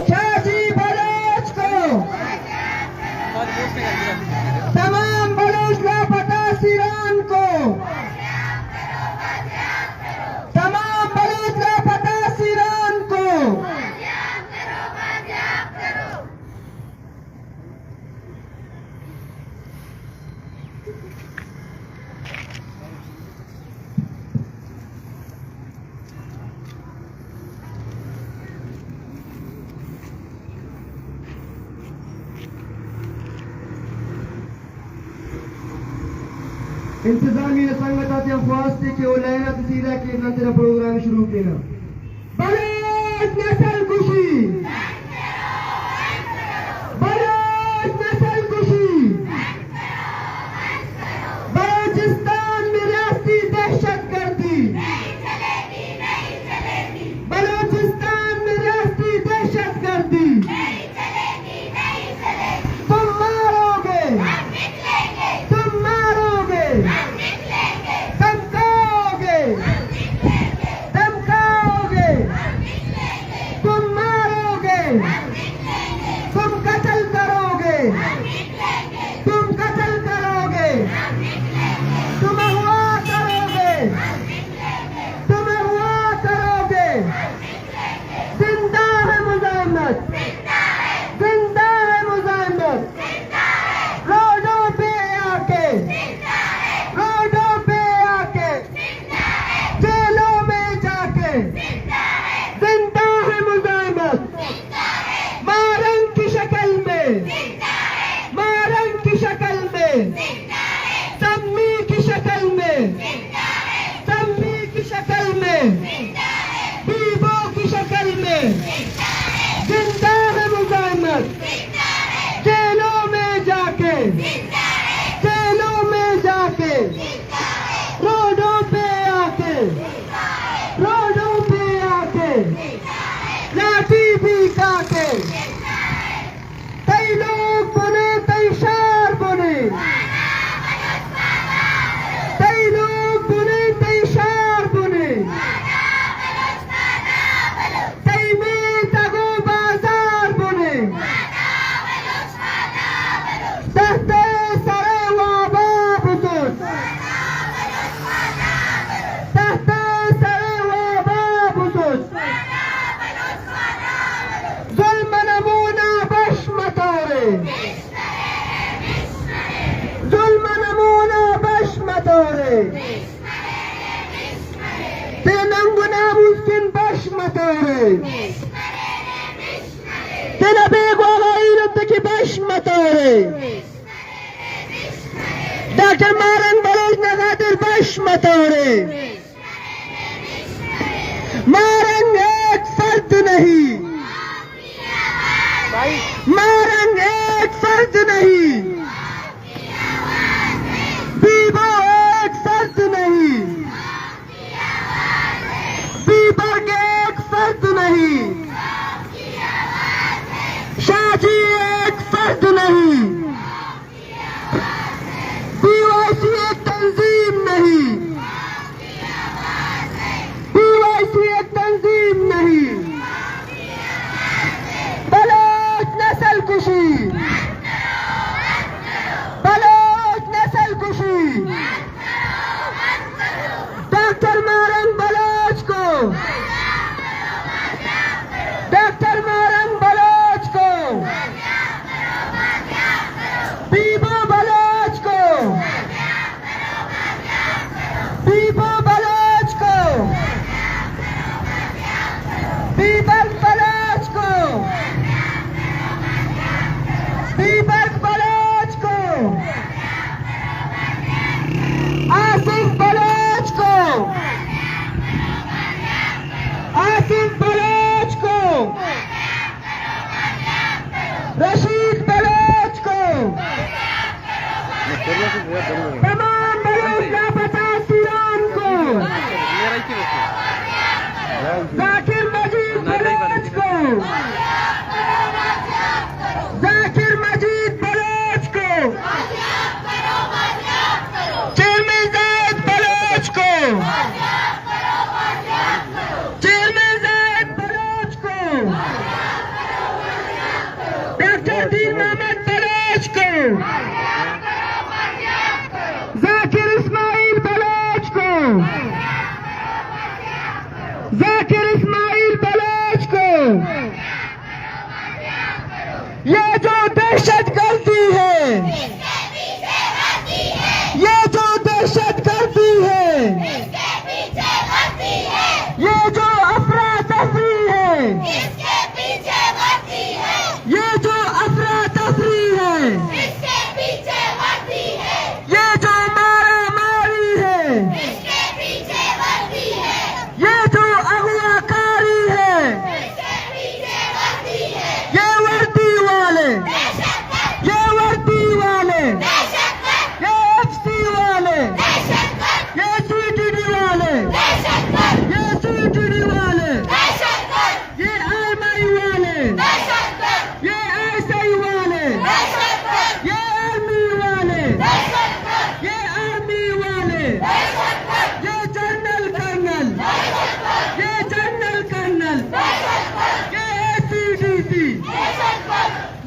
شاہ جی بلوچ کو، تمام بلوچ لاپتہ اسیران کو، تمام بلوچ لاپتہ اسیران کو۔ انتظامیہ سنگت آتیاں خواست کہ او لائن آتے سیدھا کہ نن تیرا پروگرام شروع کینا۔ بلوچ نسل کشی، بلوچ نسل کشی، بلوچستان میں ریاستی دہشت گردی، بلوچستان میں ریاستی دہشت گردی۔ تم مارو گے، تم مارو گے، دھمکاؤ گے، دھمکاؤ گے، تم مارو گے، تم قتل کرو گے، تم قتل کرو گے، تم اغوا کرو گے، تم اغوا کرو گے۔ زندہ ہے مزاحمت، زندہ ہے مزاحمت۔ روڈوں پہ آ کے، روڈوں پہ آ کے، جیلوں میں جا کے، زندہ ہے مزاحمت۔ مارنگ کی شکل میں، مارنگ کی شکل میں، سمی کی شکل میں، سمی کی شکل میں، بیبو کی شکل میں، زندہ ہے مزاحمت۔ جیلوں میں جا کے، جیلوں میں جا کے، روڈوں پہ آ کے، روڈوں پہ آ کے، لاٹھی بھی کھا کے۔ تئی لوگ بنے، تئی شہر بنے۔ تئی لوگ بنے، تئی شہر بنے۔ تئی میتگ و بازار بنے۔ تحت سر وابا بزرگ۔ تحت سر وابا بزرگ۔ ظلم نمونہ بش متورے۔ ظلم نمونہ بش متورے۔ تئی ننگ و ناموس کن بش متورے۔ تئی نہ بیگواہ ایرت کی بش متورے۔ ڈاکٹر مارنگ بلوچ نا خاطر بش متورے۔ مارنگ ایک فرد نہیں۔ مارنگ ایک فرد نہیں۔ بیبو ایک فرد نہیں۔ بیبرگ ایک فرد نہیں۔ شاہ جی ایک فرد نہیں۔ بی وائی سی ایک تنظیم نہیں۔ بی وائی سی ایک تنظیم نہیں۔ بلوچ نسل کشی۔ بلوچ نسل کشی۔ ڈاکٹر مارنگ بلوچ کو۔ ڈاکٹر مارنگ بلوچ کو۔ بیبو بلوچ کو۔ بیبو بلوچ کو۔ بیبرگ بلوچ کو۔ بیبرگ بلوچ کو۔ آصف بلوچ کو۔ آصف بلوچ کو۔ رشید بلوچ کو۔ تمام بلوچ لاپتہ اسیران کو۔ ذاکر مجید بلوچ کو۔ ذاکر مجید بلوچ کو۔ چیئرمین زاہد بلوچ کو۔ چیئرمین محمد بلوچ کو، ذاکر اسماعیل بلوچ کو، ذاکر اسماعیل بلوچ کو۔ یہ جو دہشت گردی ہے، یہ جو دہشت گردی ہے، یہ جو افراتفری ہے، یہ جو افراتفری ہے، یہ جو مارا ماری ہے، یہ جو اغوا کاری ہے، یہ وردی والے، یہ وردی والے، یہ ایف سی والے، یہ سی ٹی ڈی والے، یہ سی ٹی ڈی والے، یہ آئی ایم آئی والے، یہ آئی ایس آئی والے، یہ آرمی والے، یہ آرمی والے، یہ جنرل کرنل، یہ جنرل کرنل، یہ اے سی ڈی سی،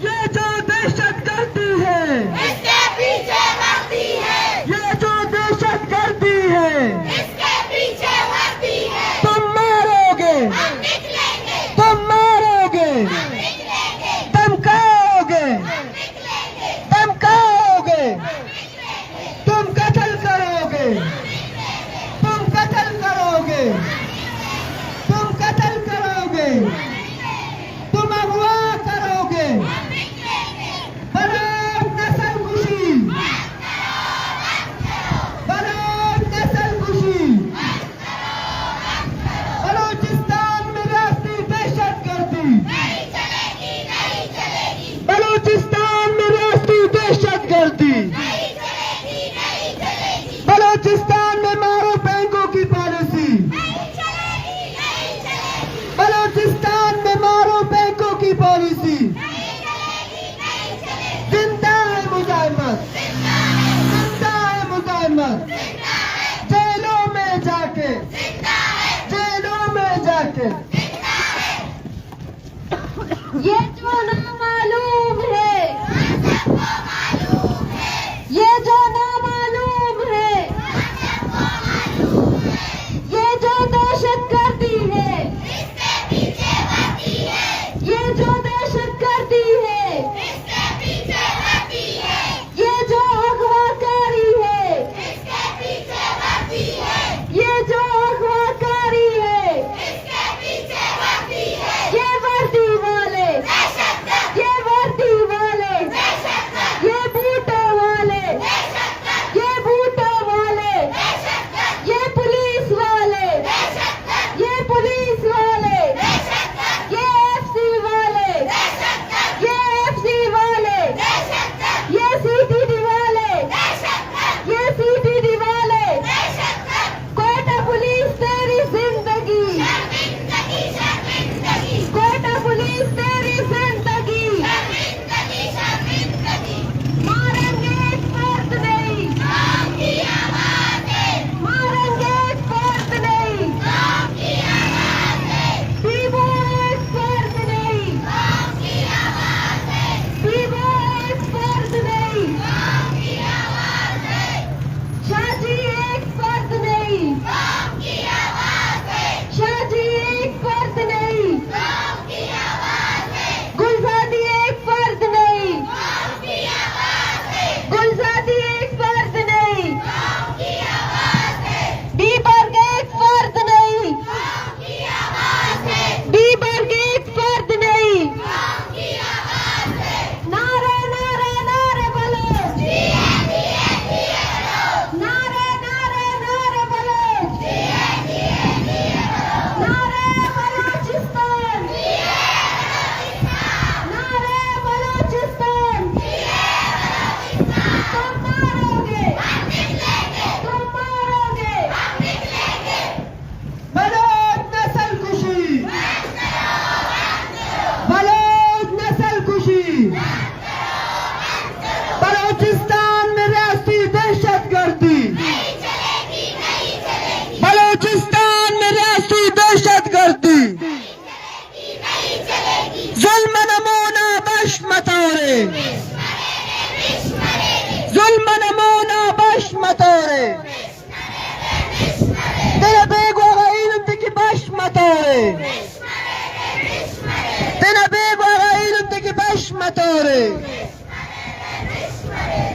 یہ جو دہشت گردی ہے، اس کے پیچھے وردی ہے، یہ جو دہشت گردی ہے، اس کے پیچھے وردی ہے، تم مارو گے، ہم نکلیں گے، تم مارو گے، ہم نکلیں گے، دھمکاؤ گے، ہم نکلیں گے، دھمکاؤ گے، ہم نکلیں گے، تم قتل کرو گے، ہم نکلیں گے، تم قتل کرو گے، ہم نکلیں گے، تم قتل کرو گے، ہم نکلیں گے، تم اغوا کرو گے۔ ہم نکلیں گے۔ بلوچ نسل کشی، بلوچ نسل کشی، بلوچستان میں ریاستی دہشت گردی، بلوچستان میں ریاستی دہشت گردی، بلوچستان میں مارو پینکو کی پالیسی، بلوچستان میں مارو پینکو کی پالیسی۔ زندہ ہے مزاحمت، زندہ ہے مزاحمت، جیلوں میں جا کے، جیلوں میں جا کے۔ یہ جو نامعلوم ہے، یہ جو نامعلوم ہے، یہ جو دہشت گردی ہے، یہ جو دہشت گردی ہے، یہ جو اغوا کاری ہے، یہ جو اغوا کاری ہے،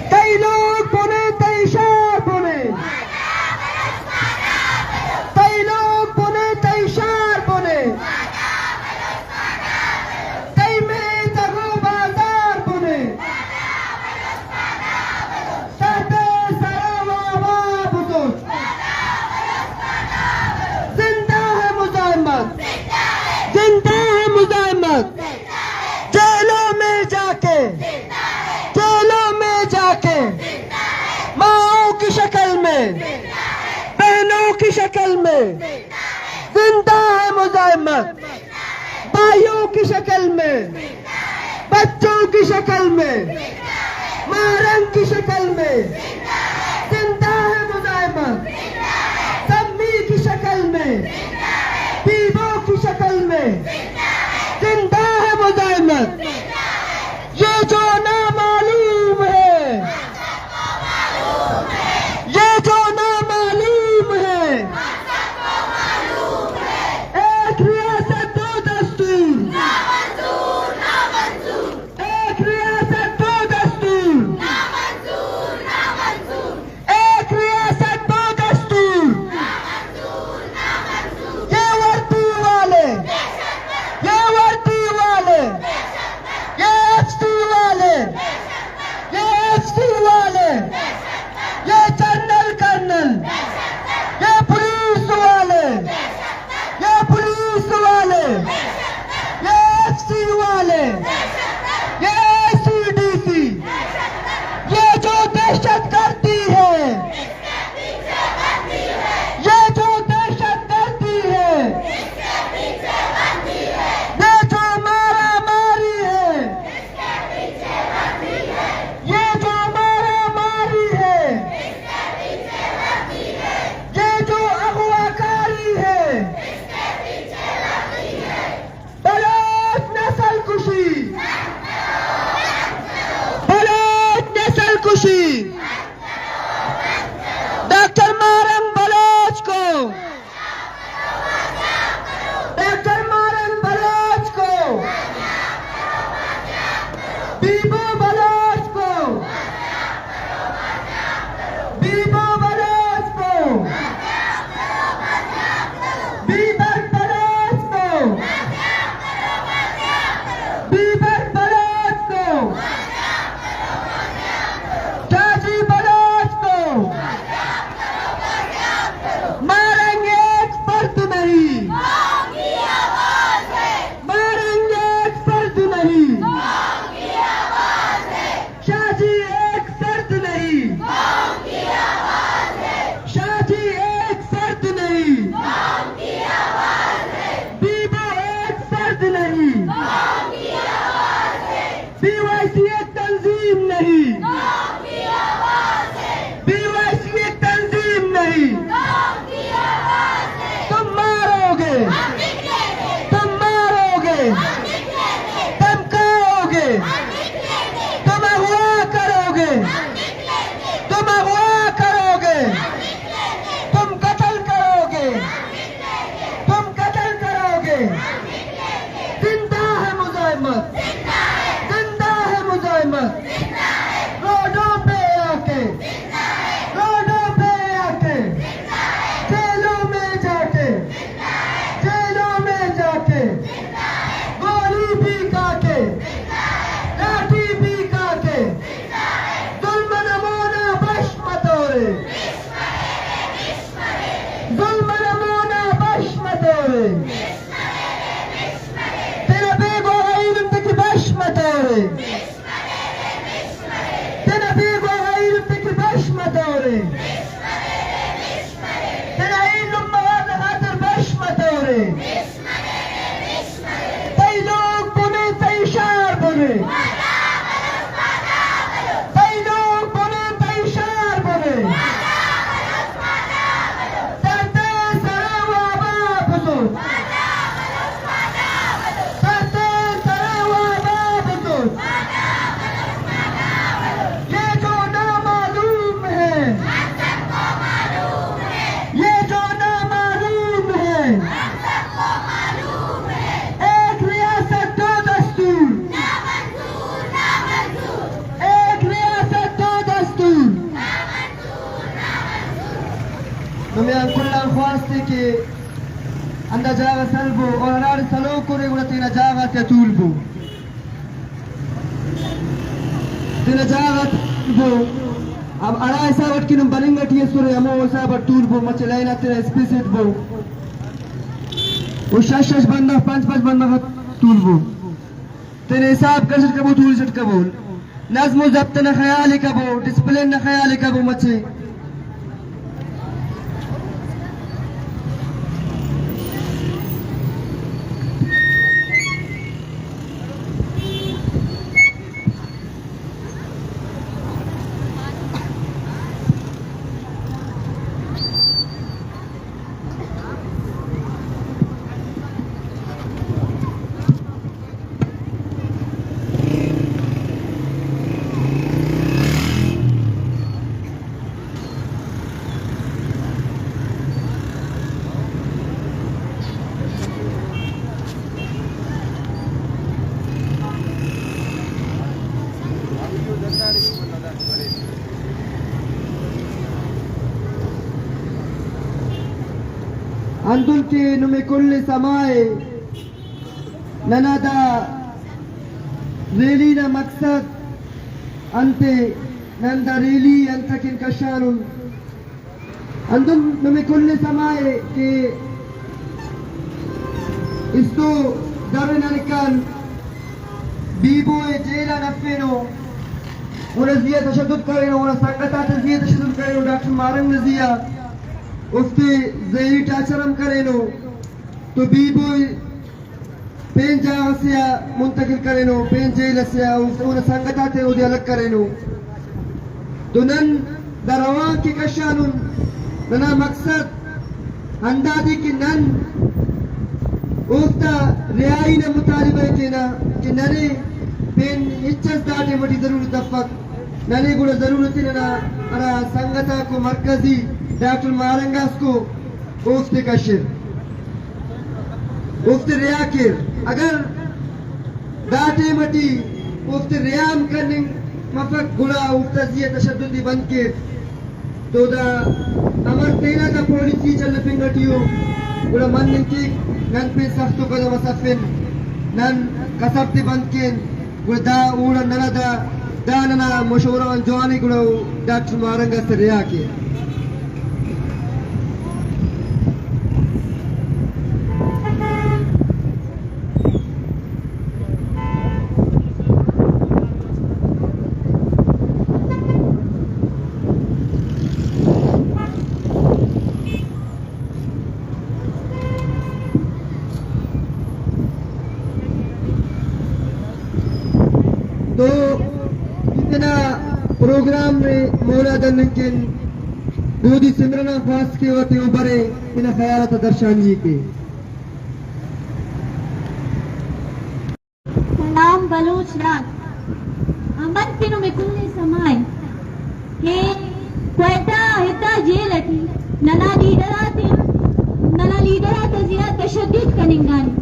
تئی لوگ بنے، تئی شہر بنے۔ تئی لوگ بنے، تئی شہر بنے۔ تئی میتگ و بازار بنے۔ تحت سر و آبا بزرگ۔ زندہ ہے مزاحمت، زندہ ہے مزاحمت۔ جیلوں میں جا کے، جیلوں میں جا کے، ماؤں کی شکل میں، بہنوں کی شکل میں، زندہ ہے مزاحمت۔ بھائیوں کی شکل میں، بچوں کی شکل میں، ماہ رنگ کی شکل میں، زندہ ہے مزاحمت۔ سمی کی شکل میں، بیبو کی شکل میں، زندہ ہے مزاحمت۔ یہ جو نامعلوم ہے، یہ جو نامعلوم ہے، ایک ریاست دو دستور، ایک ریاست دو دستور، ایک ریاست دو دستور۔ یہ وردی والے، یہ وردی والے، یہ ایف سی والے، یہ ایف سی والے، یہ جنرل کرنل، یہ پولیس والے، یہ پولیس والے، یہ ایف سی والے، یہ اے سی ڈی سی، یہ جو دہشت گردی ہے، یہ جو دہشت گردی ہے، یہ جو مارا ماری ہے، یہ جو مارا ماری ہے، یہ جو اغوا کاری ہے، بلوچ نسل کشی، بلوچ نسل کشی۔ ڈاکٹر ماہ رنگ بلوچ کو، ڈاکٹر ماہ رنگ بلوچ کو، بیبو بلوچ کو، بیبو بلوچ کو، بیبر بلوچ کو، بیبر بلوچ کو، شاجی بلوچ کو، ماہ رنگ ایک فرد نہیں، ماہ رنگ ایک فرد نہیں، شاجی ایک فرد نہیں، شاجی ایک فرد نہیں، بیبو ایک فرد نہیں، بی وائی سی ایک تنظیم نہیں، بی وائی سی ایک تنظیم نہیں۔ تم مارو گے، تم مارو گے، تم کھاؤ گے، تم اغوا کرو گے، تم اغوا کرو گے، تم قتل کرو گے، تم قتل کرو گے۔ زندہ ہے مزاحمت، زندہ ہے مزاحمت۔ روڈوں پہ آ کے، روڈوں پہ آ کے، جیلوں میں جا کے، جیلوں میں جا کے، گولی بھی کھا کے، لاٹھی بھی کھا کے، ظلم نمونہ بش متورے، ظلم نمونہ بش متورے۔ تینا بیگواہ ایلم تکی بش متورے۔ تینا بیگواہ ایلم تکی بش متورے۔ تینا ایلم مواد خاطر بش متورے۔ تئی لوگ بنے، تئی شہر بنے۔ تئی لوگ بنے، تئی شہر بنے۔ سردے سرے وابا بزرگ۔ سردے سرے وابا بزرگ۔ یہ جو نامعلوم ہے، یہ جو نامعلوم ہے، ایک ریاست دو دستور۔ کہ ہندا جاگہ سر بو اور ہراڑے سلوک کرے گڑا تینا جاگہ تے تول بو۔ تینا جاگہ تے تول بو۔ اب ہرا حساب اٹ کہ نم بننگ اٹی اسرے ہمو حساب اٹ تول بو، مچے لائن آ تینا اسپیس اٹ بو۔ او شش شش بندغ، پنچ پنچ بندغ تول بو۔ تینا حساب کشٹ کبو، تول شٹ کبو۔ نظم و ضبط نا خیال کبو، ڈسپلن نا خیال کبو مچے۔ ہندن کہ نمے کل سمائے ننا دا ریلی نا مقصد انتے؟ نن دا ریلی انت اکن کشانن؟ ہندن نمے کل سمائے کہ استو در ننکان بیبو ء جیل آن افینو، اونا زی آ تشدد کرینو، اونا سنگت آتے زی آ تشدد کرینو، ڈاکٹر مارنگ نا زی آ اوفتے ذہنی ٹارچر ہم کرینو۔ تو بیبو پین جاگہ سے آ منتقل کرینو، پین جیل سے آ، اونا سنگت آتے اودے الگ کرینو۔ تو نن دا روان کہ کشانن، ننا مقصد ہندادے کہ نن اوفتا رہائی نا مطالبہ ء کینہ کہ ننے پین ہچ اس دا ٹائم ٹی ضرورت افک۔ ننے گڑا ضرورت ء ننا ہرا سنگت آکو مرکزی ڈاکٹر ماہرنگ اسکو اوفتے کشر، اوفتے رہا کیر۔ اگر دا ٹائم ٹی اوفتے رہا ہم کننگ مفک، گڑا اوفتا زی آ تشدد ء بند کیر۔ تو دا امر تینا دا پالیسی چلفنگ ٹی ء، گڑا مننگ کیک نن پین سخت و قدم اس افن، نن کسر تے بند کین، گڑا دا اوڑا ننا دا، دا ننا مشورہ آن جوان ء، گڑا او ڈاکٹر ماہرنگ اس رہا کین۔ تو اتنا پروگرام میں مولا دننگ کن دودی سمرنا خواست کے وتے اوبرے تینا خیالات درشانی کے۔ سلام بلوچ راج، امر کنو مے کل سمائے کہ کوئٹہ ہتا جیل اٹی ننا لیڈر آتے، ننا لیڈر آتا زیات تشدد کننگانی،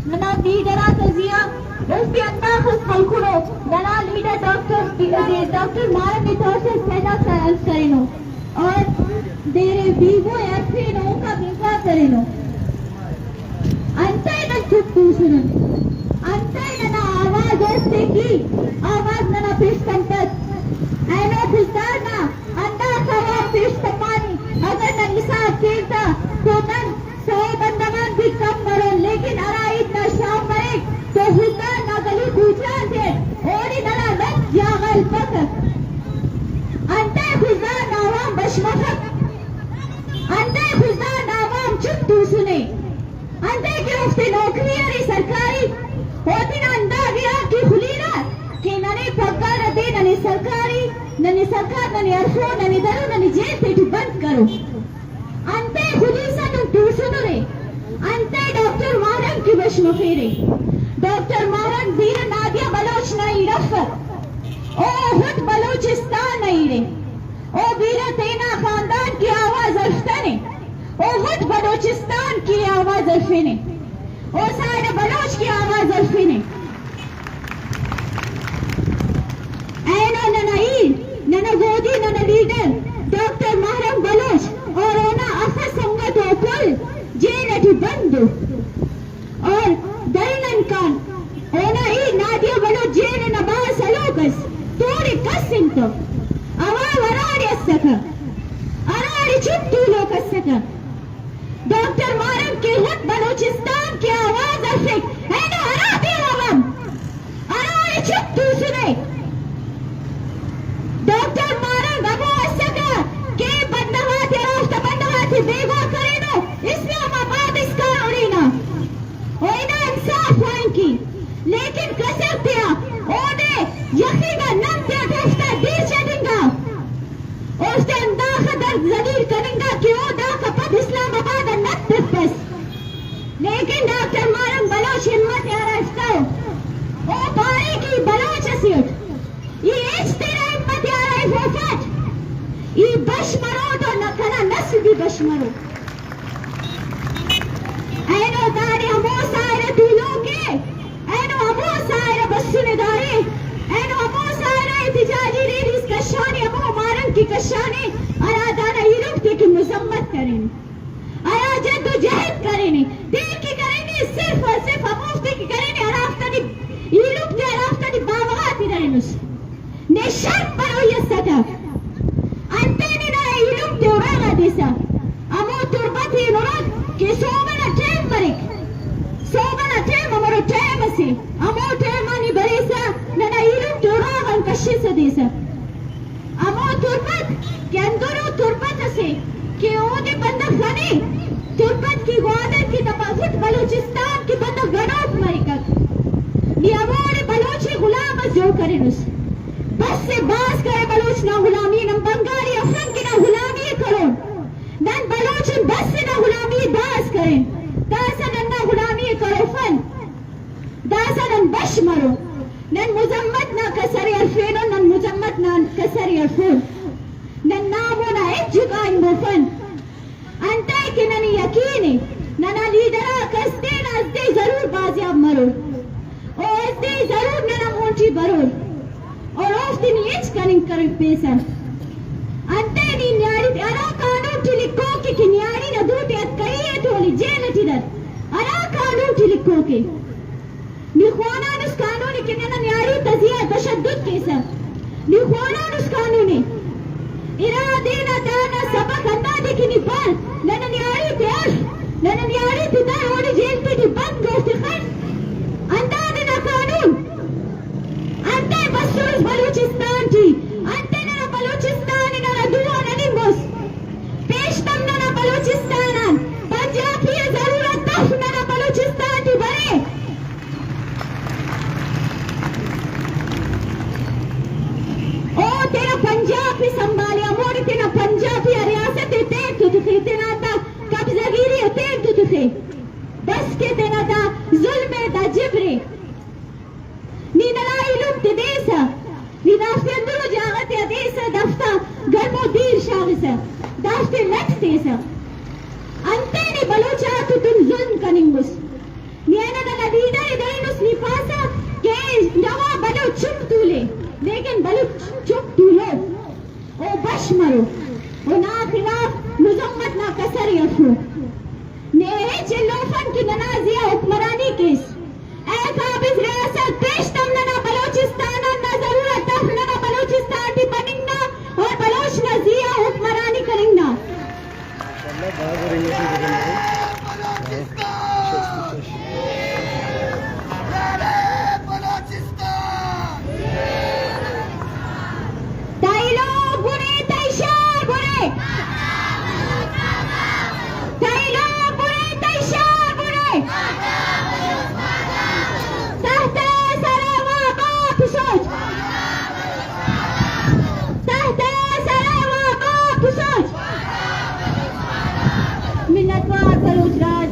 ننا لیڈر آتا زیات اوفتے انداخس خلکڑو، ننا لیڈر ڈاکٹر، ڈاکٹر مارم ٹارچر پیدا کرینو۔ اور دیرے بیگو ء ارفینو، اوکا بیگواہ کرینو۔ انتئے نن چپ توسنن؟ انتئے ننا آواز اوفتے کی آواز ننا پیش کنتگ؟ اینو خضدار نا انداخہ آواز پیش کپانی اگر نن حساب کین تا، تو نن سو بندغ آن بھی کم مرون، لیکن ہرا ہیت نا شام مریک تو خضدار نا گلی کوچہ آتے اوڑے ننا لس جاگہ ہلپکہ۔ انتئے خضدار نا عوام بش مفک؟ انتئے خضدار نا عوام چپ توسنے؟ انتئے کہ اوفتے نوکری ارے سرکاری، او تینا اندازے آن کہ خلیرہ کہ ننے پگار دے، ننے سرکاری، ننے سرکار ننے ہرفو، ننے درو، ننے جیل تیٹی بند کرو۔ انتئے خلیسہ نم توسنرے؟ انتئے ڈاکٹر ماہرنگ کہ بش مفیرے؟ ڈاکٹر ماہرنگ بیرہ نادیہ بلوچ نا ایڑ افک۔ او ہٹ بلوچستان نا ایڑے۔ او بیرہ تینا خاندان کہ آواز ہلفتنے۔ او ہٹ بلوچستان کہ آواز ہلفنے۔ او ساڑہ بلوچ کہ آواز ہلفنے۔ اینو ننا ایر، ننا گودی، ننا لیڈر ڈاکٹر محرم بلوچ اور اونا افس سنگت و کل جیل ٹی بند ء۔ اور دلنن کان اونا ای نادیہ بلوچ جیل نا باز سلوک اس، توڑے کس انت، عوام ہراڑے اسکہ، ہراڑے چپ تولوک اسکہ۔ ڈاکٹر مارنگ کہ ہٹ بلوچستان کہ آواز اسک، اینو ہرا دے عوام ہراڑے چپ توسنے۔ ڈاکٹر مارنگ ہمو اسکہ کہ بندغ آتے، ہرافتا بندغ آتے بیگواہ کرینو، اسلام آباد اسکان اوڑینا۔ و ادا انصاف خواہنکی، لیکن کسر تیا اودے یخیگا نم تیا اوفتا دیر چٹنگا۔ اوفتے انداخہ درد ذلیل کننگا کہ او داکا پد اسلام آباد آ نت تپس۔ لیکن ڈاکٹر مارنگ بلوچ ہمت یارا افتاؤ۔ او پارے کہ ای بلوچ اسے اٹ۔ ای ہچ تینا ہمت یارا ایفوفٹ۔ ای بش مروٹ و نہ کنا نسل بھی بش مرو۔ اینو داڑے ہمو ساحل ء تولوک ء، اینو ہمو ساحل ء بسنے داڑے، اینو ہمو ساحل ء احتجاجی ریلیز کشانے، ہمو مارنگ کہ کشانے، ہرا دانا ایلم تے کہ مذمت کرینے، ہرا جد و جہد کرینے، دیر کہ کرینے صرف و صرف ہموفتے کہ کرینے ہرافتانی ایلم تے ہرافتانی باوہ غاتے درینس۔ نے شرم بروئی اسکہ۔ انتئے ننا ایلم تے اراغا دیسہ۔ ہمو تربت ء اراغ کہ سہب ئنا ٹائم مریک۔ سہب ئنا ٹائم امرو ٹائم اسے۔ ہمو ٹائم آ نی بریسہ ننا ایلم تے اراغ آن کشسہ دیسہ۔ ہمو تربت کہ اندنو تربت اسے کہ اودے بندغ خنے، تربت کہ گوادر کہ دپا غٹ بلوچستان کہ بندغ گنوک مریکک۔ نی ہموڑے بلوچ ء غلام اس جوڑ کرینس۔ بس ء باز کرے بلوچ نا غلامی، نن بنگالی افن کہ نا غلامی ء کرون۔ نن بلوچ ان بس ء نا غلامی ء باز کرین۔ داسہ نن نا غلامی ء کروفن۔ داسہ نن بش مرون۔ نن مذمت نا کسر ء ہرفینن، نن مذمت نا کسر ء ہرفون۔ نن نامو نا ہچ جکائن بوفن۔ انتئے کہ ننے یقین ء ننا لیڈر آک است ء نا است ء ضرور بازیاب مرور، او است ء ضرور ننا مون ٹی برور، اور اوفتے نی ہچ کننگ کرفیسہ۔ انتئے نی نیاڑی تے ہرا قانون ٹی لکھوک ء کہ نیاڑی نا دو ٹی اتکئی ء تو اولی جیل ٹی در، ہرا قانون ٹی لکھوک ء۔ نی خوانانس قانون ء کہ ننا نیاڑی تا زیہا تشدد کیسہ۔ نی خوانانس قانون ء۔ ارا دے نا دانا سبق ہندادے کہ نی پار، ننا نیاڑی تے اف، ننا نیاڑی تے در اوڑے جیل تے ٹی بند اوفتے خن۔ ہندادے نا قانون۔ انتئے بسرس بلوچستان ٹی؟ انتئے ننا بلوچستان ء ننا دو آ نننگس؟ پیشتم ننا بلوچستان آن پنجابی ء ضرورت اف، ننا بلوچستان ٹی برے۔ او تینا پنجاب ء سنبھالے، ہموڑے تینا پنجابی آ ریاست ء تین تو تخے، تینا تا قبضہ گیری ء تین تو تخے۔ بس کہ تینا دا ظلم ء دا جبر ء۔ نی ننا ایلم تے دیسہ، نی دافتے اندرو جاغہ تے آ دیسہ، دافتا گرمو دیر شاغسہ، دافتے لٹ تیسہ۔ انتئے نی بلوچ آتتون ظلم کننگس۔ نی اینو ننا لیڈر ء دینس، نی پاسہ کہ نوا بلوچ چپ تولے، لیکن بلوچ چپ تولو۔ او بش مرو، او نا خلاف مذمت نا کسرے افو۔ نے ہچ الوفن کہ ننا زی آ حکمرانی کیس۔ اے قابض ریاست، پیشتم ننا بلوچستان آن نا ضرورت اف، ننا بلوچستان ٹی بننگ نا اور بلوچ نا زی آ حکمرانی کننگ نا۔ تئی لوگ بنے، تئی شار بنے۔ تئی لوگ بنے، تئی شار بنے۔ تحت سر و باپ سوچ۔ تحت سر و باپ سوچ۔ منتوار بلوچ راج۔